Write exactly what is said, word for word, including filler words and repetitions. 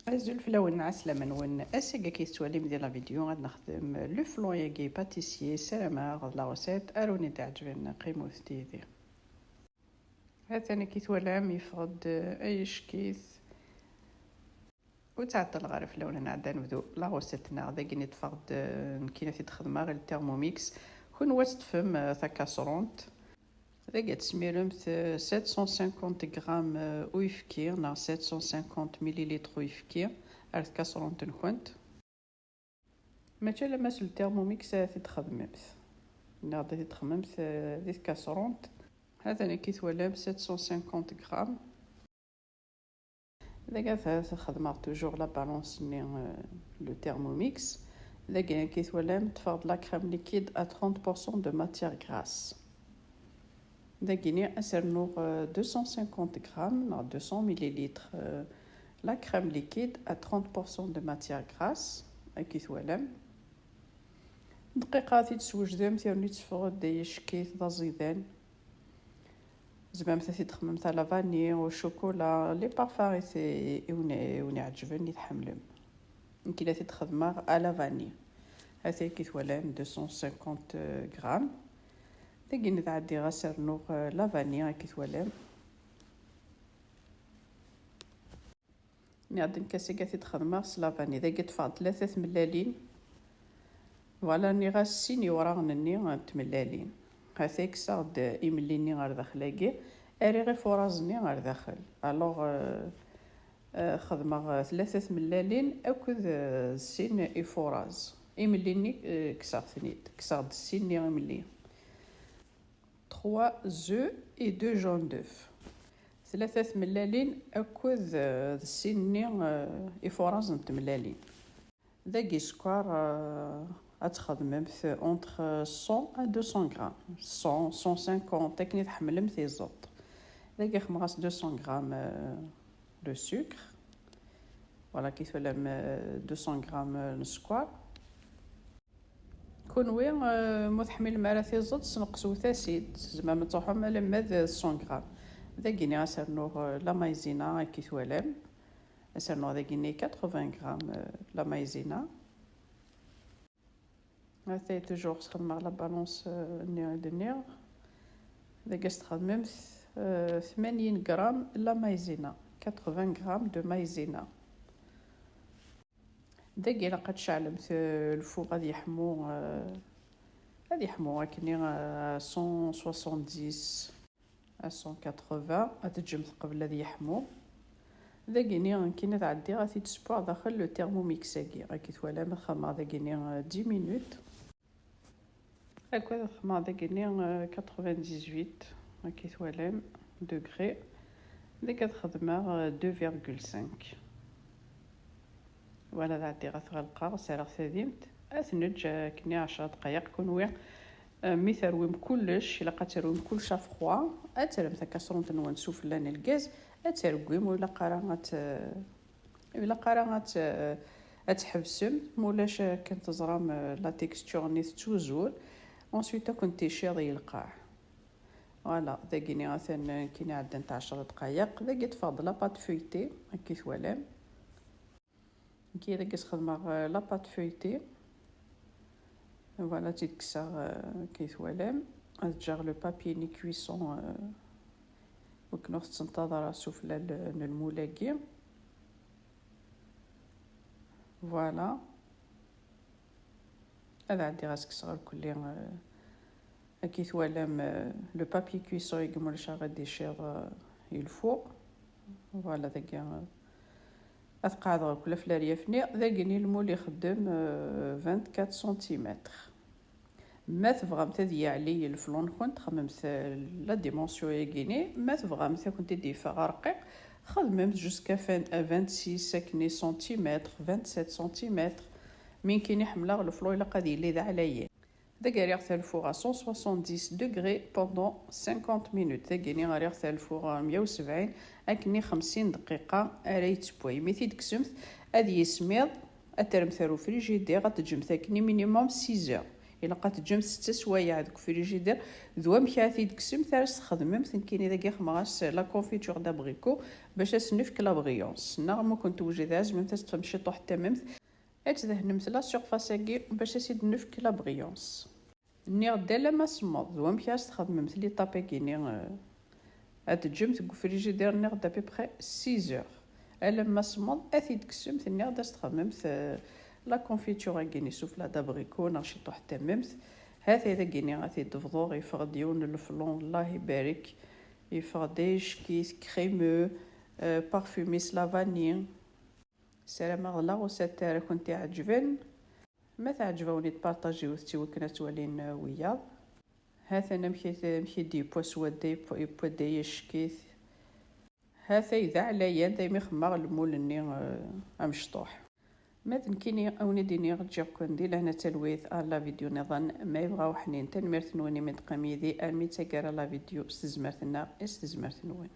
Azul fell-awen, ɛeslama-nwen. Ass-agi akka tettwalim di la vidéo ad nexdem le flan-agi pâtissier, ssarameɣ d la recette ara wen-d-iɛeǧben, qqimet yid-i. Ha-t-an akka twalam yeffeɣ-d ayecki-t. Ur ttɛeṭṭileɣ ara fell-awen, ad nɛeddi ad nebdu la recette-nneɣ. Dagi i ṭṭfeɣ-d, nekkini ad t-id-xedmeɣ i le Thermomix. Kunwi ad teṭṭfem, eh, takasrunt. Dagi ad tesmiremt, eh, sept cent cinquante grammes, eh, uyefki neɣ sept cent cinquante millilitres uyefki ar tkasrunt-nkent. Mačči alamma s le Thermomix ara t-id-txedmemt. Nniɣ-d ad t-id-txedmemt, eh, di tkasrunt. Ha-t-an akka i twalam sept cent cinquante grammes. Dagi ad xedmeɣ toujours la balance-nni, euh, le Thermomix. Dagi akka i twalam ṭṭfeɣ-d la crème liquide à trente pour cent de matière grasse. Dagini ad s-rnuɣ, euh, deux cent cinquante grammes neɣ deux cents millilitres, euh, la crème liquide à trente pour cent de matière grasse, akka i twalam. Dqiqa ad t-id-swejdemt yernu yetteffeɣ-d ayecki-t d aẓidan. Tzemremt ad t-id-txedmemt à la vanille, au chocolat, les parfums i t-, i wen-, i wen-iɛeǧben, i tḥemmlem. Nekkini ad t-id-xedmeɣ à la vanille. Ha-t-an akka i twalam deux cent cinquante grammes. Dagi ad ɛeddiɣ ad s-rnuɣ, euh, la vanille, akka i twalam. Nniɣ-d nekk ass-agi ad t-id-xedmeɣ s la vanille. Dagi ṭṭfeɣ-d tlata tmellalin. Voilà, nniɣ-as sin iwraɣen-nni n tmellalin. Ha-t-an kkseɣ-d imelli-nni ɣer daxel-agi, rriɣ ifuṛaẓ-nni ɣer daxel. Alors, euh, euh, xedmeɣ, euh, tlata tmellalin akked, euh, sin ifuṛaẓ. Imelli-nni, euh, kkseɣ-ten-id, kkseɣ-d sin-nni imelli. Trois œufs et deux jaunes d'œufs. Tlata tmellalin akked, euh, d sin-nni, euh, ifuṛaẓ n tmellalin. Dagi sskeṛ, euh, ad txedmemt entre cent à deux cents grammes, cent, cent cinquante, akken i tḥemmlem tiẓeṭ. Dagi xedmeɣ-as deux cents grammes, euh, de sucre. Voilà, akka i twalam, euh, deux cents grammes n sskeṛ. Kunwi, euh, ma ur tḥemmlem ara tiẓeṭ, sneqsewt-as-id. Tzemrem ad truḥem alamma d cent grammes. Dagini ad s-rnuɣ, euh, la maïzena, akka i twalam. Ad s-rnuɣ dagini quatre-vingts grammes, euh, la maïzena. Ha-t-an toujours xedmeɣ la balance, euh, nni i d-nniɣ. Dagi ad s-txedmemt, euh, tmanyin grammes la maïzena, quatre-vingts grammes de maïzena. Dagi ilaq ad tceɛlemt, euh, lfuṛ ad yeḥmu, euh, ad yeḥmu akkenni, euh, à cent soixante-dix, à cent quatre-vingts, ad teǧǧemt qbel ad yeḥmu. Dagini nekkini ad ɛeddiɣ ad t-id-ssewweɣ daxel le Thermomix-agi. Akka i twalam ad xedmeɣ dagini, euh, dix minutes. Akked xedmeɣ dagini, euh, quatre-vingt-dix-huit, akka i twalam, degrés. Dagi ad xedmeɣ, euh, deux virgule cinq. Voilà, ad ɛeddiɣ ad t-ɣelqeɣ, ad s-rreɣ tadimt. Ad t-neǧǧ akkenni ɛecra dqayeq. Kunwi, euh, mi terwim kullec, ilaq ad terwim kullec à froid. Ad terrem takasrunt-nwen s ufella n lgaz, ad tergim, ur ilaq ara ad t-, Ilaq ara ad t-, ad tḥebsem, ma ulac akken teẓram, euh, la texture-nni tettuzur. Ensuite, ad kent-iciḍ i lqaɛ. Voilà, dagini atan, euh, kini ɛeddant ɛecra dqayeq. Dagi ṭṭfeɣ-d la pâte feuilletée, akka i twalam. Nekki dagi sxedmeɣ, euh, la pâte feuilletée. Voilà, ad tt-id-kkseɣ, euh, akka i twalam. Ad ǧǧeɣ le papier-nni cuisson, euh, wakken ur tettenṭaḍ ara sufella n, n lmul-agi. Voilà. Ad ɛeddiɣ ad s-kkseɣ irkelli, euh, akka i twalam, euh, le papier cuisson i yemulac ad iciḍ, euh, i lfuq. Voilà, dagi, euh, ad qeɛdeɣ irkelli ɣef leryaf-nni. Dagini lmul ixeddem, euh, vingt-quatre centimètres. Ma tebɣamt ad yeɛli leflu-nkent, xedmemt, euh, la dimension-agi-ni. Ma tebɣamt ad kent-id-yeffeɣ rqiq, xedmemt jusqu'à vingt, à vingt-six akkenni centimètres, vingt-sept centimètres. Mi nekkini ḥemmleɣ leflu ilaq ad yili d aɛlayan. Dagi rriɣ-t ar lfuṛ à cent soixante-dix degrés pendant cinquante minutes. Dagini rriɣ-t ar lfuṛ meyya u sebɛin, akkenni xemsin dqiqa ara yettewway. Mi t-id-tekksemt, ad yismiḍ, ad terremt ar ufrijidiṛ, ad teǧǧemt akkenni minimum six heures. Ilaq ad teǧǧemt setta swayeɛ deg ufrijidir. D wamek ara t-id-tekksemt ara s-txedmemt. Nekkini dagi xedmeɣ-as la confiture d'abricot bac ad s-nefk la brillance. Neɣ ma ur kent-tewjid ara, tzemremt ad s-teṭṭfemt ciṭuḥ n tamemt, ad tdehnemt la surface-agi bac ad s-id-nefk la brillance. Nniɣ-d alamma semmeḍ, d wamek ara s-txedmemt l'étape-agi-ni, euh, ad teǧǧemt deg ufrijidir, nniɣ-d à peu près six heures. Alamma semmeḍ, ad t-id-tekksemt, nniɣ-d ad s-txedmemt, euh, la confiture-agi-ni, soufflé d'abricot neɣ ciṭuḥ n tamemt. Ha-t-a dagi-ni ad t-id-bḍuɣ, yeffeɣ-d yiwen n leflon, Allah ibarek. Yeffeɣ-d ayecki-t, crémeux, euh, parfumé s la vanille. Ssarameɣ d la recette ara kent-iɛeǧben. Ma teɛǧeb-awen-id, partagiwet-tt i wakken ad twalin, euh, wiyaḍ. Ha-t-an amek i, amek i d-yewwa s wadda, yewwa, yewwa-d ay acek-it. Ha-t-ay d aɛlayan, daymi xemmeɣ lmul-nni, euh, amecṭuḥ. Ma d nekkini, a wen-id-iniɣ, ǧǧiɣ-ken di lehna d talwit, ar la vidéo nniḍen, ma yebɣa uḥnin. Tanemmirt-nwen imi d-teqqim yid-i armi d taggara la vidéo, s tezmert-nneɣ, s tezmert-nwen.